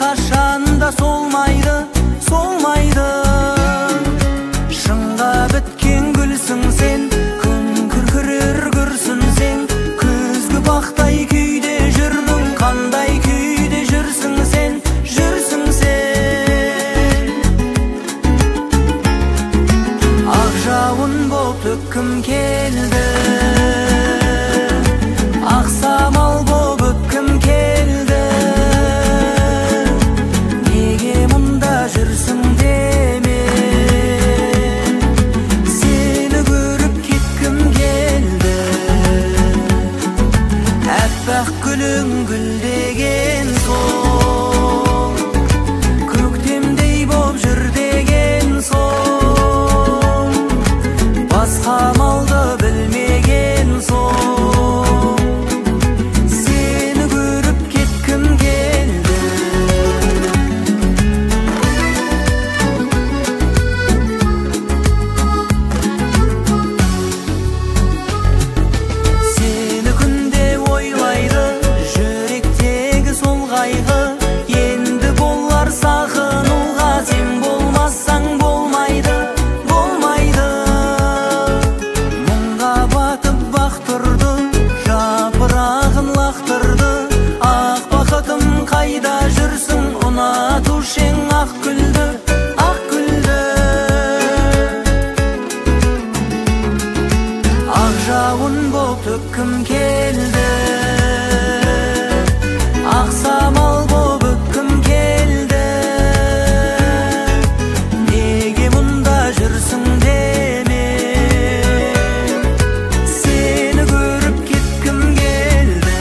ешқашан да солмайды, солмайды. Шыңға біткен гүлсің сен, күн күркірер күрсінсең, күзгі бақтай күйде жүрдің, қандай күйде жүрсің сен, жүрсің сен. Ақ жауын боп төккім келді, ақ самал боп өпкім келді. Неге мұнда жүрсің деме, сені көріп кеткім келді. Аппақ гүлің гүлдеген сол, көктемдей боп жүр деген сол, басқа амалды білмеген сол, сені көріп кеткім келді. Сені күнде ойлайды жүректегі сол қайғы, енді болар сағынуға, сен болмасаң болмайды, болмайды. Мұңға батып бақтырды, жапырағын лақтырды, ақ бақытым қайда жүрсің, ұнатушы ең ақ гүлді, ақ гүлді. Ақ жауын боп төккім келді, ақ самал боп өпкім келді. Неге мұнда жүрсің деме, сені көріп кеткім келді.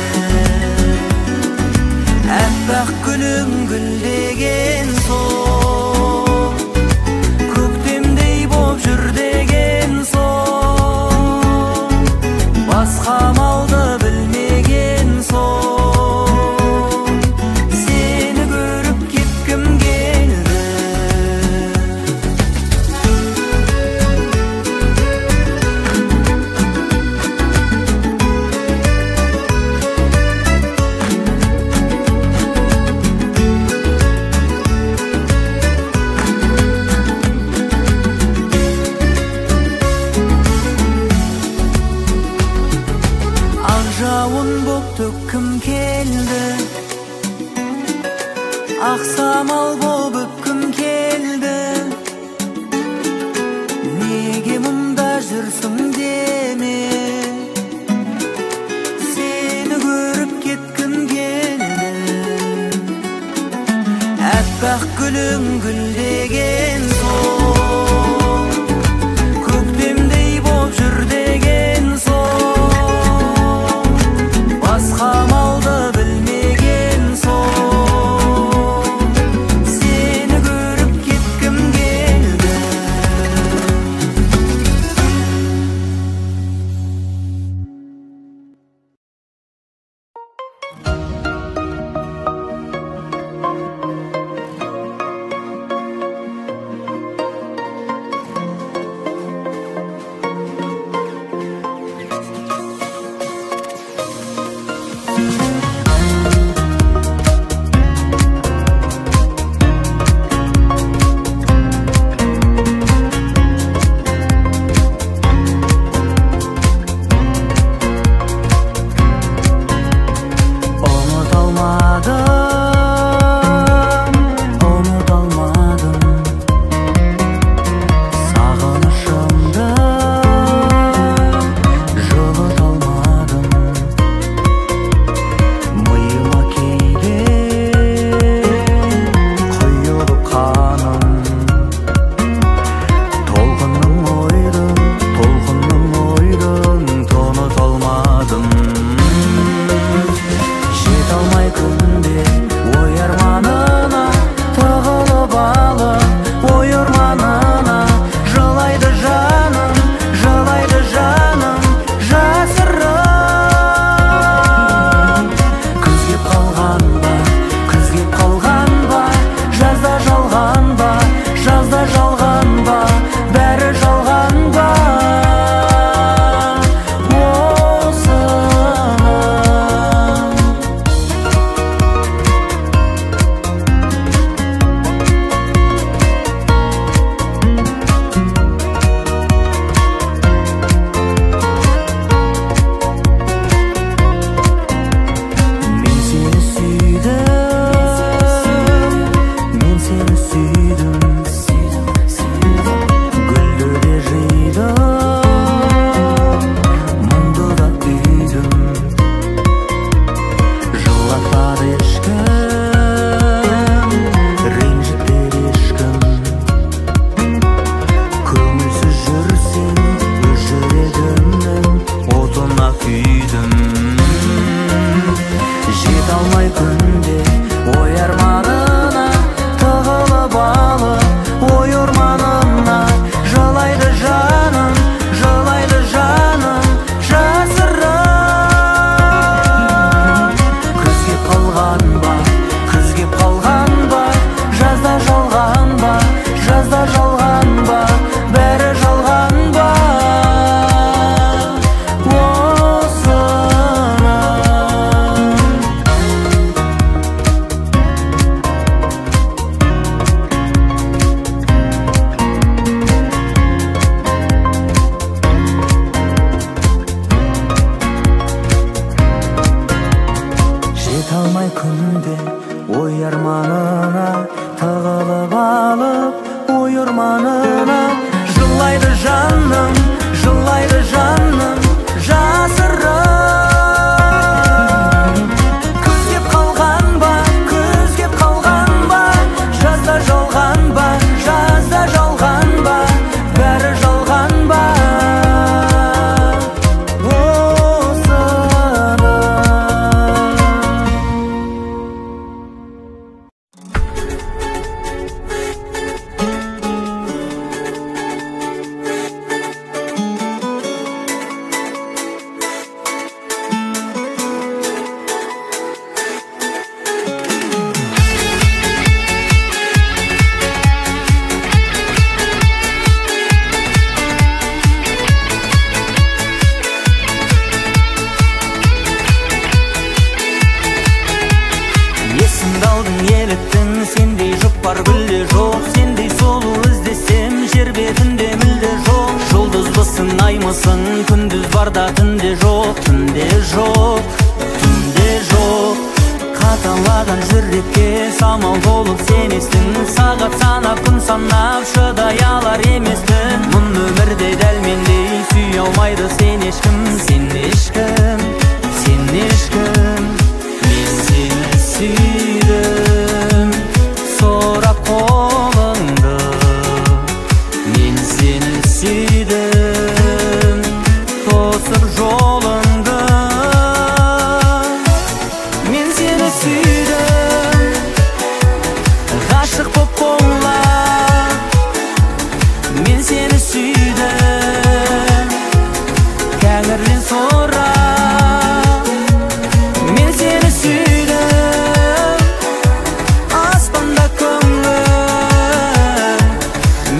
Аппақ гүлің гүлдеген сол, көктемдей боп жүр деген сол, басқа амалды білмеген сол, сені көріп кеткім келді. Ақ жауын боп төккім келді, ақ самал боп өпкім келді. Неге мұнда жүрсің деме, сені көріп кеткім келді. Аппақ гүлің гүлдеген сол, көктемдей боп жүр деген сол, басқа амалды білмеген сол, сені көріп кеткім келді. орманына. Жылайды жаным, жылайды жаным, жасырын. Күз кеп қалған ба, күз кеп қалған ба, жазда жалған ба, жазда жалған ба, бәрі жалған ба? Сендей жұп бар гүлде жоқ, сендей сұлу іздесем жер бетінде мүлде жоқ. Жұлдызбысың, аймысың, күндіз бар да түнде жоқ, түнде жоқ, түнде жоқ. Қаталаған жүрекке самал болып сен естің, сағат санап, күн санап шыдай алар емеспін. Мұн өмірде дәл мендей сүйе алмайды сен ешкім, сен ешкім, сен ешкім. Мен сені сүйдім, сұрап қолыңды. Мен сені сүйдім, тосып жолыңды. Мен сені сүйдім, ғашық боп қолап. Мен сені сүйдім, тәңірден сұрап. Мен сені сүйдім, аспанда көңіл.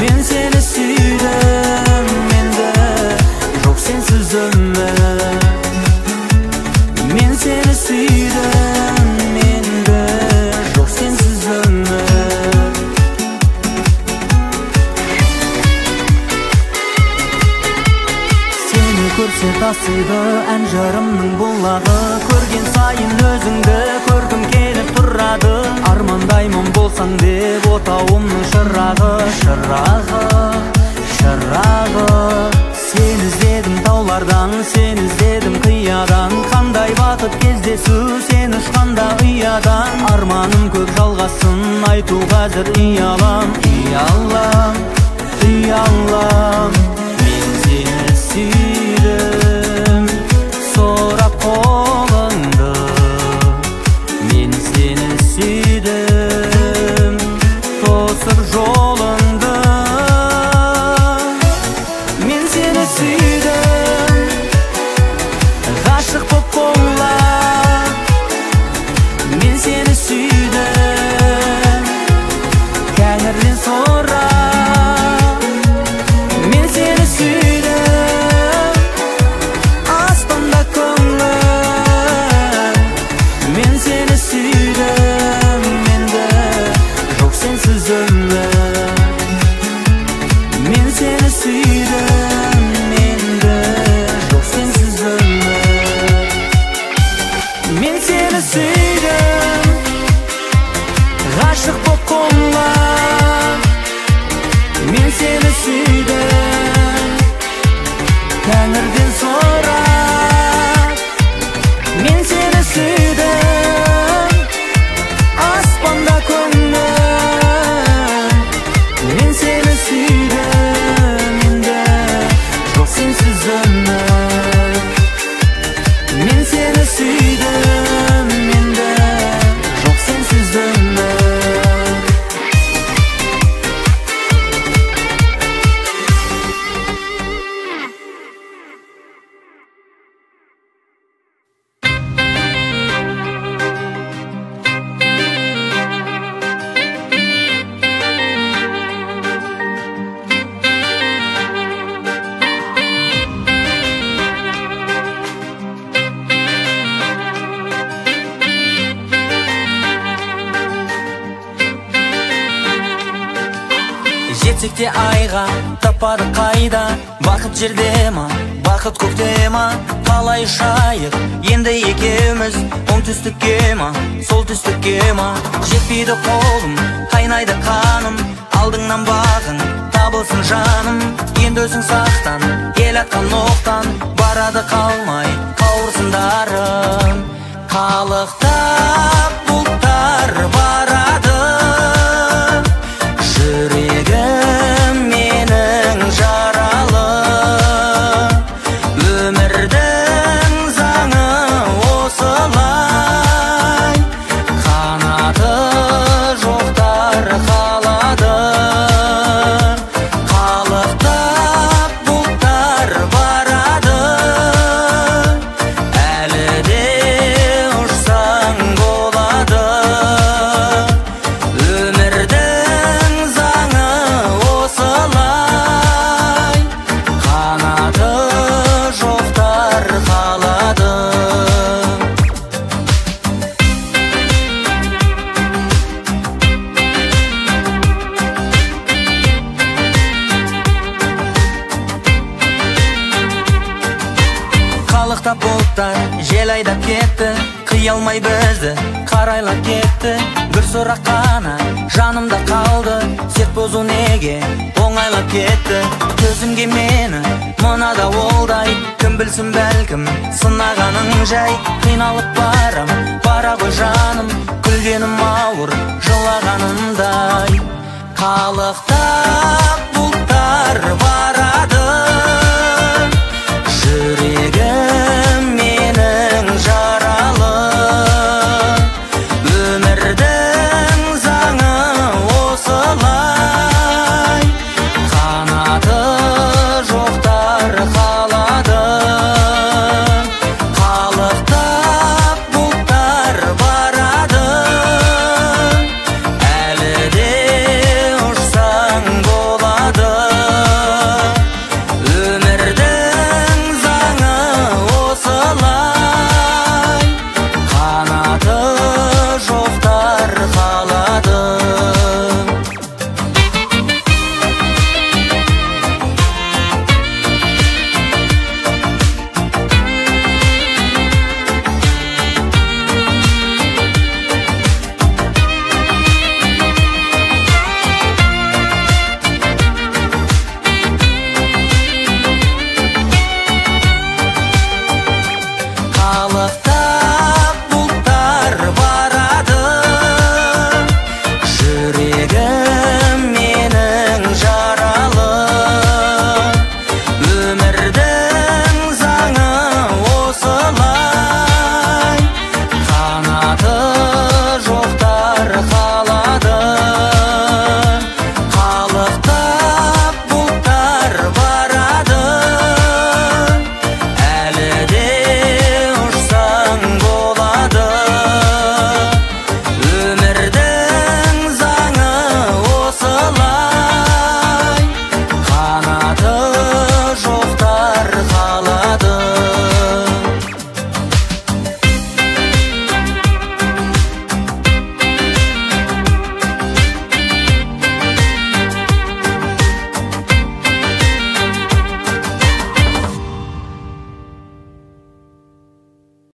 Мен сені сүйдім, енді жоқ сенсіз өмір. Мен сені сүйдім, енді жоқ сенсіз өмір. Сені көрсе тасиды ән жырымның бұлағы, көрген сайын өзіңді көргім келіп тұрады. Армандаймын болсаң деп отауымның шырағы, шырағы, шырағы. Сені іздедім таулардан, сені іздедім қиядан, қандай бақыт кездесу сен ұшқанда ұядан. Арманым көп жалғасын айту қазір ұялам, ұялам, ұялам. Мен сені сүйдім, сұрап қолыңды. Мен сені сүйдім, тосып жолыңды. Мен сені сүйдім, ғашық боп қолап. Мен сені сүйдім, тәңірден сұрап. Мен сені сүйдім, аспанда көңіл. Мен сені сүйдім, енді жоқ сенсіз өмір. Мен сені сүйдім, енді жоқ сенсіз өмір. Мен сені сүйдім, ғашық боп қолап. Мен сені сүйдім, тәңірден сұрап. Мен сені сүйдім, аспанда көңіл. Мен сені сүйдім, енді жоқ сенсіз өмір. Мен сені сүйдім, енді жоқ сенсіз өмір. Жетсек те айға, таппадық қайда. Бақыт жерде ма, бақыт көкте ма? Қалай ұшайық енді екеуміз, оңтүстікке ма, солтүстікке ма? Жетпейді қолым, қайнайды қаным, алдыңнан бағың Табылсын жаным, енді өзің сақтан. Ел атқан оқтан, барады қалмай қауырсындарым. Қалықтап бұлттар барады, жүрегім менің жаралы. Өмірдің заңы осылай, қанаты жоқтар қалады. Қалықтап бұлттар барады, әлі де ұшсаң болады. Өмірдің заңы осылай, қанаты жоқтар қалады. Қалықтап бұлттар жел айдап кетті, қия алмай бізді қарайлап кетті. Бір сұрақ қана жанымда қалды, серт бұзу неге оңайлап кетті. Төзімге мені мына дауылдай, кім білсін бәлкім сынағаның жай. Қиналып барам, бара ғой жаным, күлгенім ауыр жылағанымдай. Қалықтап